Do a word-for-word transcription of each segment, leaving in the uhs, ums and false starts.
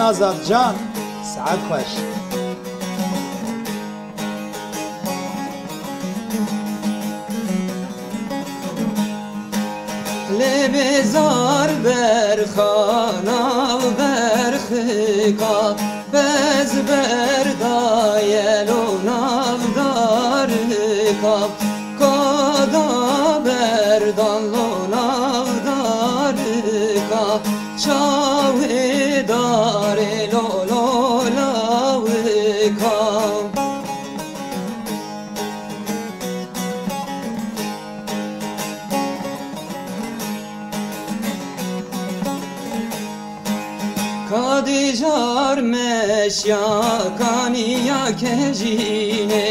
Azad Can, saet xweş. Lê bêzar berxa nav berxika, bez berdaye lo nav darika, kada berdan lo nav darika, çawê darê lo lo lawika. Kadîjar meşya kaniya kejînê,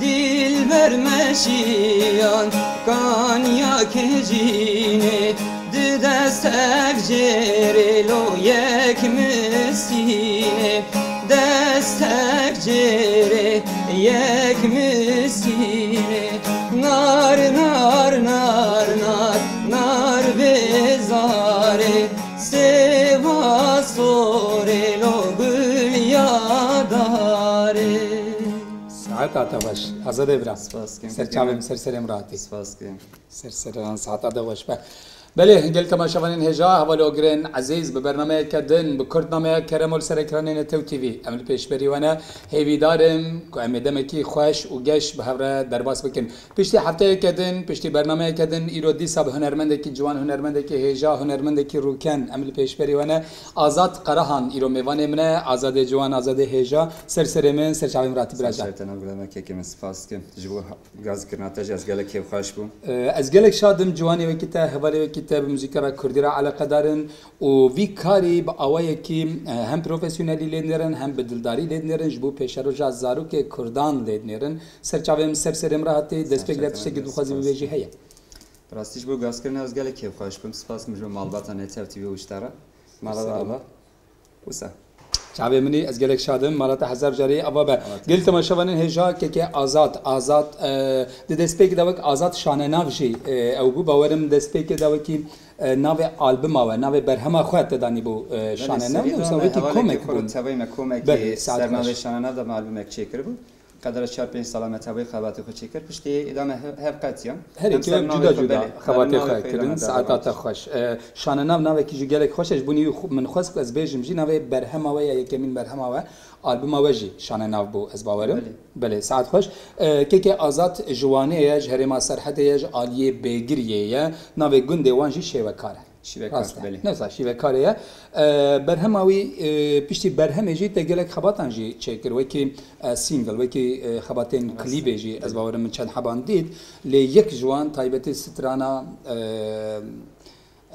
dîlber meşiyan kaniya kejînê, di destek jêrê lo yek misînê, destek jêrê yek misînê, nar, nar, nar, nar, nar bêzarê, sêva sorê lo gul ya darê. Saeta te xweş, Azadê bira. Spas dikim. Ser çavê min, ser serê min rahatî. Spas dikim. Ser serê min, saeta te xweş be. Belê, gel temaşevanên hêja, hevalê ogirên ezîz, bi bernameyeke din, bi kurtnameya Kerem ol ser ekranê Netew T V. Em li pêşberî we ne, hêvîdar im ku em ê demekî xweş û geş bi hev re derbas bikin. Piştî hefteyeke din, piştî bernameyeke din, îro dîsa bi hunermendekî ciwan, hunermendekî hêja, hunermendekî rûken em li pêşberî we ne. Azad Karahan îro mêvanê min e, Azadê ciwan, Azadê hêja. Ser serê min, ser çavê min ratî bira can. Ser serê te nav guleme kekê min, spas dikim. Ji bo gazkirina te jî ez gelek kêfxweş bûm. Ee, ez gelek şad im, ciwanê wekî te, hevalê wekî te bi muzîka re kurdî re eleqedar in û vî karî bi awayekî, e, hem profesyonelî lê dinêrin, hem bi dildarî lê dinêrin, ji bo pêşeroja zarokê kurdan lê dinêrin. Ser çavê min, ser serê min re hatî, destpêk de tiştekî dixwazî bibêjî heye? Bi rastî ji bo gazkirina ez gelek kêfxweş bûm. Spas dikim ji bo malbata Netew T V û ji te re. Mala we ava. Wisa. Çavê min î, ez gelek şad im. Mala te hezar carî ava be. Mala te. Gel temaşevanên hêja, kekê Azad. Azad, e, di destpêkê de wek Azad Şanenav jî, e, ew bû. Bawerim destpêkê de wekî, e, navê albuma we, navê berhema xwe te danî bû, e, Şanenav, wisa wekî komek bûn. Belê, saet xweş. Belê, saet xweş. Ser navê Şanenav de me albumek çêkiribû. Qedera çar pênc sala me tevayî xebatê xwe çêkir. Piştî îdame hev, hev qetiyan. Her yekê cuda cuda xebatê xwe kirin, saeta te xweş. E, Şanenav navekî jî gelek xweş e, ji bo nî xwe, min xwest ku ez bêjim jî navê berhema we ya yekemîn berhema we, albuma we jî Şanenav bû, ez bawerim. Belê. Belê, saet xweş. E, kekê Azad ji Wanê ye, ji herêma Serhedê ye, ji aliyê Bêgiriyê ye. Navê gundê wan jî Şêwekar e. Şîvekar, belê. Rast e. Ne wisa şîvekarê ye. E, berhema wî, e, piştî berhemê jî te gelek xebatan jî çêkir. Wekî, e, single, wekî, e, xebatên klîbê jî ez bawerim min çend heban dît. Lê yek ji wan taybetî strana, e,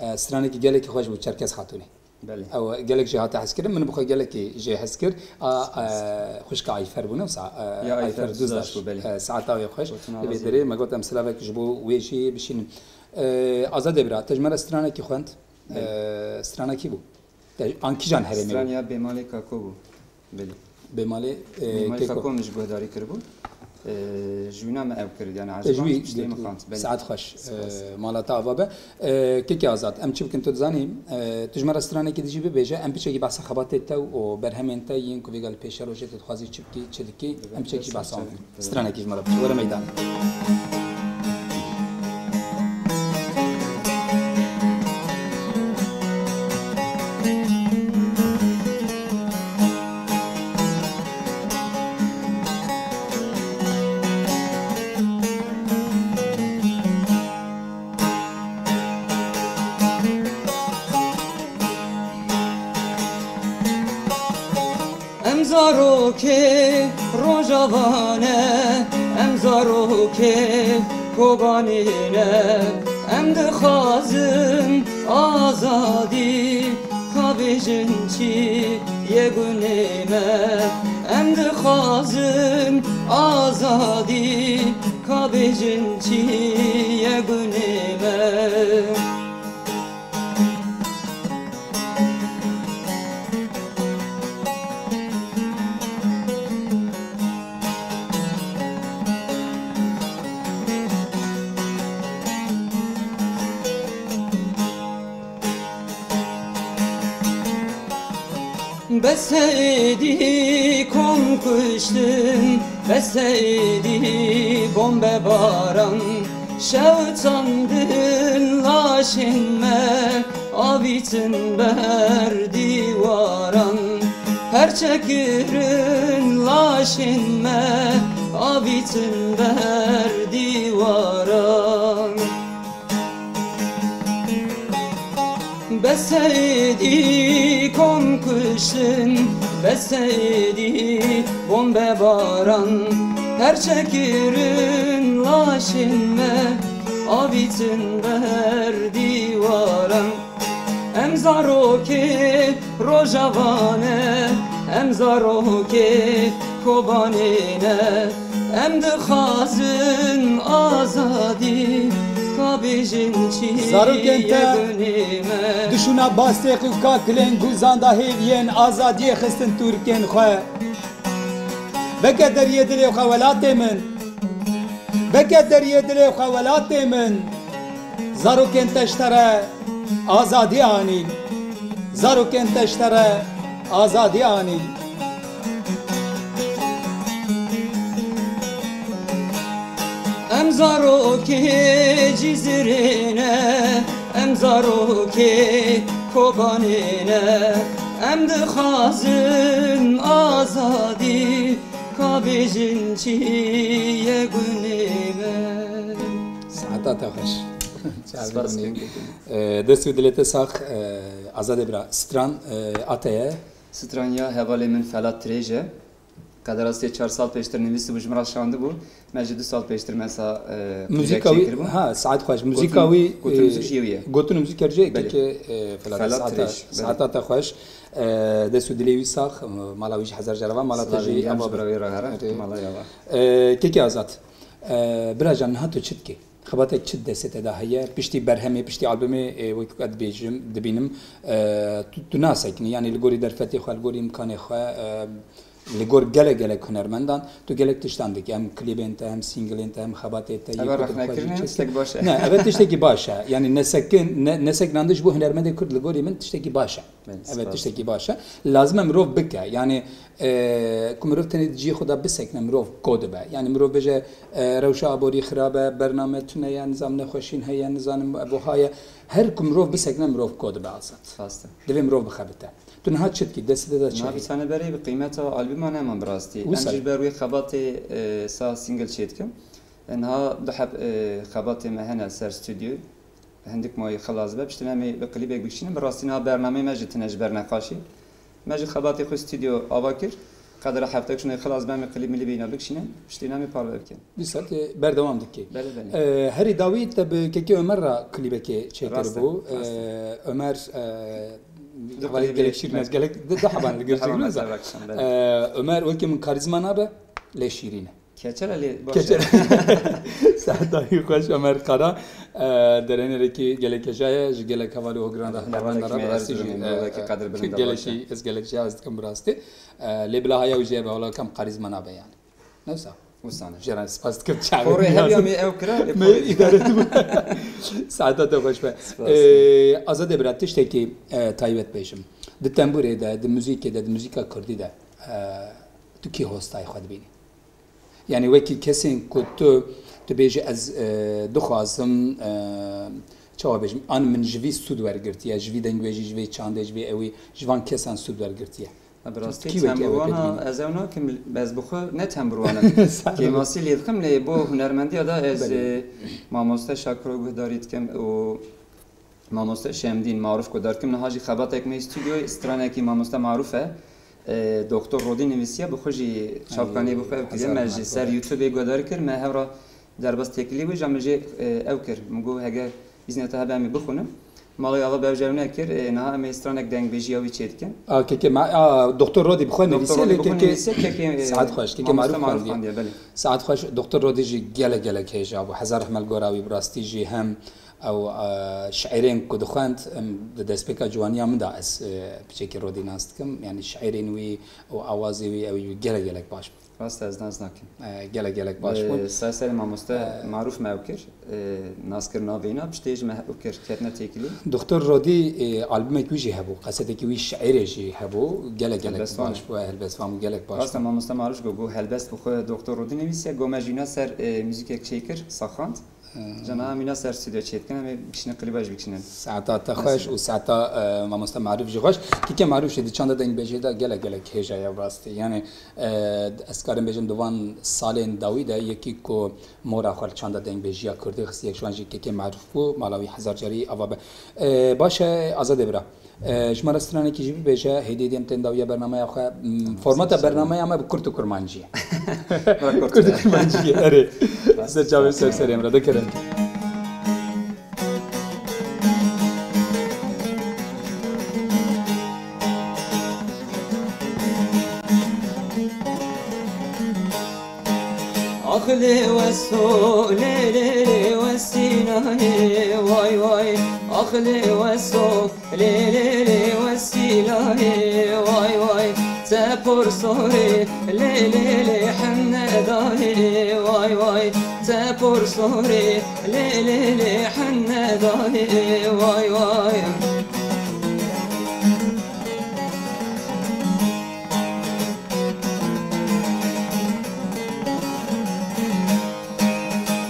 e, stranekî gelekî xweş bû, Çerkez Xatûnê. Belê. Ew gelek jê hate hezkirin, min bi xwe gelekî jê hez kir. A, e, xwişka Ayfer bû, ne wisa, e, Ayfer Duzdaş bû, belê. E, saeta wê xweş. Li vê derê me got em silavek ji bo wê jî bişînin. E, Azadê bira, te ji me re stranekî xwend. Belê. E, strana kî bû? Te an kîjan herêmê bû? Stran ya Bêmalê Kako bû. Belê. Bêmalê, e, Bêmalê Kako. Kako min ji guhdarî kiribû. E, ji wîna me ew kir, yani, te ji wî piştê min xwend. Belê. Saet xweş. Spas. E, mala te ava be. E, kekê Azad, em çi bikin tu dizanî? E, tu ji me re stranekî dijî bibêje, em piçekî behsa xebatê te û berhemên te yên ku vêga li pêşerojê tu dixwazî çi bikî, çi dikî, em piçekî behsa wan bikin. Stranekî ji me re biçe. Were meydan. Em zarokê Rojava ne, em zarokê Kobanê ne, em dixwazin azadî, ka bêjin çi ye gunê me. Em dixwazin azadî, ka bêjin çi ye gunê me. Be seydî kom kuştin, be seydî bombe baran, şewitandin laşên me, avîtin ber dîwaran, perçe kirin laşên me, avîtin ber dîwaran. Be seydî kom kuştin, be seydî bombe baran, perçe kirin laşên me, avîtin ber dîwaran. Em zarokê Rojava ne, em zarokê Kobanê ne, em dixwazin azadî, ka bêjin çi Zarokên te ye gunê me. Dişûna bastêq û kakilên guzan da hêviyên azadiyê xistin tûrikên xwe. Veke deriyê dilê xwe welatê min. Veke deriyê dilê xwe welatê min. Zarokên te ji te re azadî anîn. Zarokên te ji te re azadî anîn. Em zarokê Cizîrê ne, em zarokê Kobanê ne, em dixwazin azadî, ka bêjin çi ye gunê me. Saeta te xweş. Spas. Ee, dest û dilê te sax, ee, Azadê bira. Stran, ee, a te ye? Stranya hevalê min Felat Tirêj e. Qederastê çar sal pêştir nivîsibû, ji min re şandibû. Me ji du sal pêştir mesela, e, Muzîka wî, çêkiribû. Ha, saet xweş. Muzîka wî, gotin, gotin e, muzîk jî wî ye. Gotin û muzîk ker jî, belê. Kekê, e, Felat, Felat saeta, Tirêj, belê. Saeta te xweş. E, dest û dilê wî sax, e, mala wî jî hezar cara va, mala te jî ava be. Slavî gel ji bira wî re here, erê. Mala ya va. E, Kekê Azad, e, bira can, niha tu çi dikî? Xebatek çi destê te de heye? Piştî berhemê, piştî albumê, e, wekî ez dibêjim, dibînim, e, tu, tu nasekinî, yanî li gorî derfetê xwe, li gorî îmkanê xwe, e, li gor gelek gelek hunermendan, tu gelek tiştan dikî. Em klîbên te, hem sîngilên te, hem xebatê te, yê ku tu dixwazî çêkî. Ev rexnekirin tiştek baş e. Ne, ev tiştekî baş e. Yanî nesekin, ne, neseknandin ji bo hunermendê Kurd li gorî min tiştekî baş e. Belê, spas. Ev tiştekî baş e. Lazim e mirov bike. Yanî, e, ku mirov tenê di cihê xwe de bisekine, mirov ko dibe. Yanî mirov bêje, e, rewşa aborî xirab e, bername tune ye, nizam nexweşîn heye, nizanim ev wiha ye. Her ku mirov bisekine, mirov ko dibe Azad. Rast e. Divê mirov bixebite. Tu niha çi dikî? Destê te de çi heye? Niha vî sane berê bi qîmeta albûma neman bi rastî. Wisa. Em jî ji ber wê xebatê, e, sa single çêdikim. E, niha du heb, e, xebatê me hene ser stûdyo. Hindik mayî xilas be, piştî em ê bi klîbek bikişînin. Bi rastî niha bernameyê me jî tune ji ber neqaşê. Me jî xebatê xwe stûdyo ava kir. Qedera heftek şûnê xilas be, em ê klîb milî bîna bikişînin. Piştî em ê parve bikin. Dîsa tu berdewam dikî. Belê, belê. Ee, herî dawî te bi Kekê Ömer re klîbekê çêkiribû. Rast e, rast e. Ee, Ömer, e, du hevalê klîbê gelek şîrîn e, ez gelek, du, du heban li gel çêkirî. Belê. Ee, Ömer wekî min karîzma nabe, lê şîrîn e. Keçele lê baş e. Keçele. Saeta wî xweş Ömer Kara. E, derênerekî gelek hêja ye, ji gelek heval û hogiran re, hevalekî me Erzurum e, mirovekî qedirbilind e, baş e. Gelekî, ez gelek jê hez dikim bi rastî. E, lê bila haya wî jê be, wala kam karîzma nabe yanî. Ne wisa? Wisa ne. Jê re spas dikim çaxê. Xorê hev ya me ew kira, lê me xorê îdare tu. Saeta te xweş be. Spas. E, Azadê bira, tiştekî, e, taybet bêjim. Di tembûrê de, di muzîkê de, di muzîka kurdî de, e, tu kî hostayê xwe dibînî? Yanî wekî kesên ku tu, tu bêjî ez, e, dixwazim, e, çawa bêjim, an min ji vî sûd wergirtiye, ji vî dengvêjî, ji vê çandê, ji vê ewî, ji van kesan sûd wergirtiye. Bi rastî tembûrwana ez ew nakim, ez bi xwe ne tembûrwan im. Kêmasî lê dikim, lê bo hunermendiya de ez, e, mamoste Şakiro guhdarî dikim û Mamoste Şemdîn Marûf guhdar kim. Niha jî xebatek me stûdyoyê stranekî mamoste Marûf e. E, Doktor Rodî nivîsiye, bi xwe jî çapkaniyê bi xwe ev kiriye. Me ji ser YouTube-ê guhdar kir, me hev re derbas têkilî bû, ja min jê, e, ew kir. Min got, hege îznê te hebe em ê bixwînin. Mala ava bi ev jê ew nekir, e, niha em ê stranek dengbêjiya wî çêdikin. A, keke me, a, Doktor Rodî bi xwe nivîsiye, lê keke, saet xweş, keke Marûf xwendiye. Belê. Saet xweş, Doktor Rodî jî gelek gelek hêja bû. Hezar rehmet li gora wî, bi rastî jî hem Ew, e, şiirên ku dixwend, em, di destpêka ciwaniya min de ez, e, piçekî Rodî nas dikim. Yanî şiirên wî û awazê wî, ew wî gelek gelek baş bû. Rast e, ez nas nakim. E, gelek gelek baş bû. Li ser serê mamoste E, Marûf me ew kir. E, naskirina vêna piştê ji me ew kir, ketine têkilî. Doktor Rodî, e, albûmek wî jî hebû, qesetekî wî, şiirê jî hebû. Gelek gelek Helbestvan. Baş bû, e, helbestvan bû, gelek baş Rast e, bû. Mamoste Marûf got, got helbest bi xwe Doktor Rodî nivîsiye, got me jîna ser, e, muzîkek çêkir, saxand. Cana em wîna ser stûdyo çêdikin, em ê bikişînin klîba jî bikişînin. Saeta te xweş û saeta, e, mamoste Marûf jî xweş. Kîkê Marûf jî di çanda dengbêjê de gelek gelek hêja ye bi rastî. Yanî, e, ez karim bêjim di van salên dawî de yekî ku mora xwe li çanda dengbêjiya kurdî xistiye, ji wan jî Kîkê Marûf bû, mala wî hezar carî ava be. E, baş e, Azadê bira. E, ji me re stranekî jî bibêje, hêdî hêdî em tên dawiya bernameya xwe. M, formata bernameya me bi kurt û kurmancî ye. Kurt û kurmancî ye, erê. Ser çavê ser serê em re, de kerem. Ax lê weso, lê lê lê wesîlayê, way way. Ax lê weso, lê lê lê wesîlayê, way way. Te porsorê, lê lê lê hennedayê, way way. Te porsorê, lê lê lê hennedayê, way way.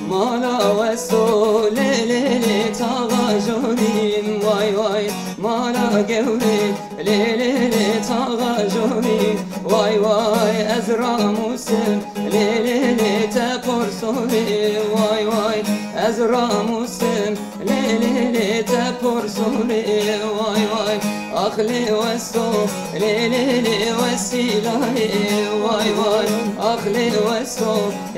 Mala weso, lê lê lê taxa jorîm, way way. Mala gewrê, lê lê lê taxa jorîm, way way. Ez ramûsim, lê lê lê te porsorê, way way. Ez ramûsim, lê lê lê te porsorê, way way. Ax lê weso, lê lê lê wesîlayê, way way. Ax lê weso,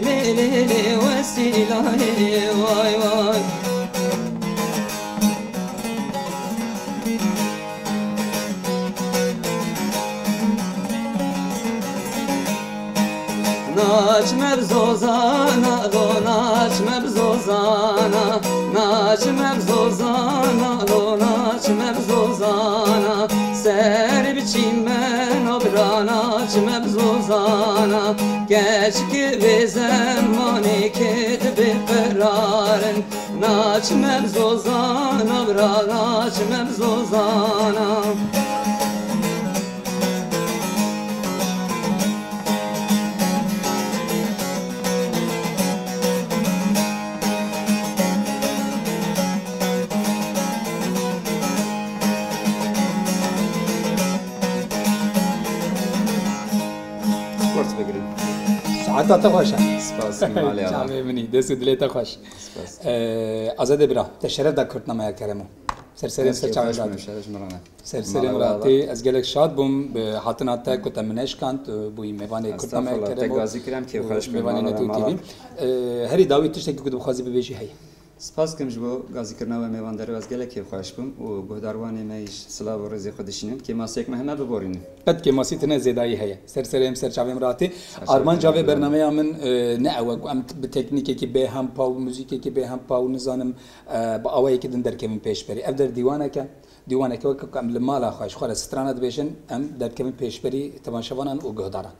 lê lê lê wesîlayê, way way. Naçme bi zozana, lo naçme bi zozana, naçme bi zozana, lo naçme bi zozana. Ser biçîm ben o bira, naçme bi zozana. Keçik vê zemanê ke dibe qerarin. Naçme bi zozana, bira, naçme bi zozana. Sport bigirin. Saeta te xweş e. Spas, malê ala. Çavê min î, dest û dilê te xweş. Spas. Ee, Azadê bira, te şeref da kurtnameya Keremo. Ser serê, ser çavê. Şeref ji min re ne. Ser serê min re tê, ez gelek şad bûm bi hatina te ku te min eşkand, bûyî mêvanê kurtnameya Keremo. Estağfurullah, te gazî kirim, kêfxweş bûm, mêvanê Neto T V. Ee, herî dawî tiştekî ku tu bixwazî bibêjî heye? Spas dikim ji bo gazîkirina we mêvandarî, ez gelek kêfxweş bûm û guhdarwanê me jî silav û rêzê xwe dişînim. Kêmasiyek me heme biborînin. Qet kêmasî tune zêdayî heye. Ser serê em, ser çavê min re hatî. Armanca vê bernameya min, e, ne ew e ku em bi teknîkekî bê hempa û muzîkekî bê hempa û nizanim, e, bi awayekî din derkevin pêşberî. Ev der dîwanek e. Dîwaneke weke ku em li mala xwe ji xwe re strana dibêjin, em derkevin pêşberî temaşevanan û guhdaran.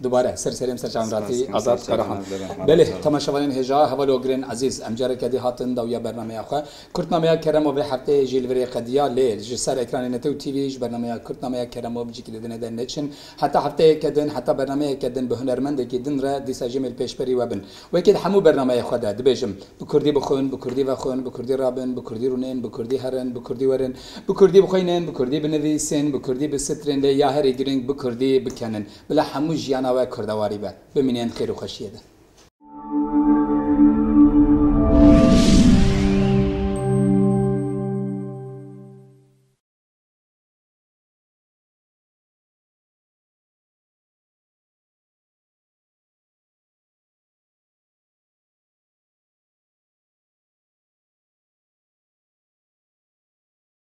Dubare, ser serê em, ser çavê min re hatî, Azad Karahan. Belê, temaşevanên hêja, heval û ogirên ezîz, em careke dî hatin dawiya bernameya xwe. Kurtnameya Keremo vê hefteyê jî li vir ê qediya, lê ji ser ekranê Netew T V ji bernameya Kurtnameya Keremo bi cîkî didine de neçin. Heta hefteyeke din, heta bernameyeke din bi hunermendekî din re dîsa jî mêl pêşberî we bin. Wekî di hemû bernameyê xwe de dibêjim, bi kurdî bixwin, bi kurdî vexwin, bi kurdî rabin, bi kurdî rûnên, bi kurdî herin, bi kurdî werên, bi kurdî bixwînin, bi kurdî binivîsin, bi kurdî bisitirên, lê ya herî girîng bi kurdî bikenin. Bila hemû jiyana we kurdewarî be. Bimînin xêr û xweşiyê de.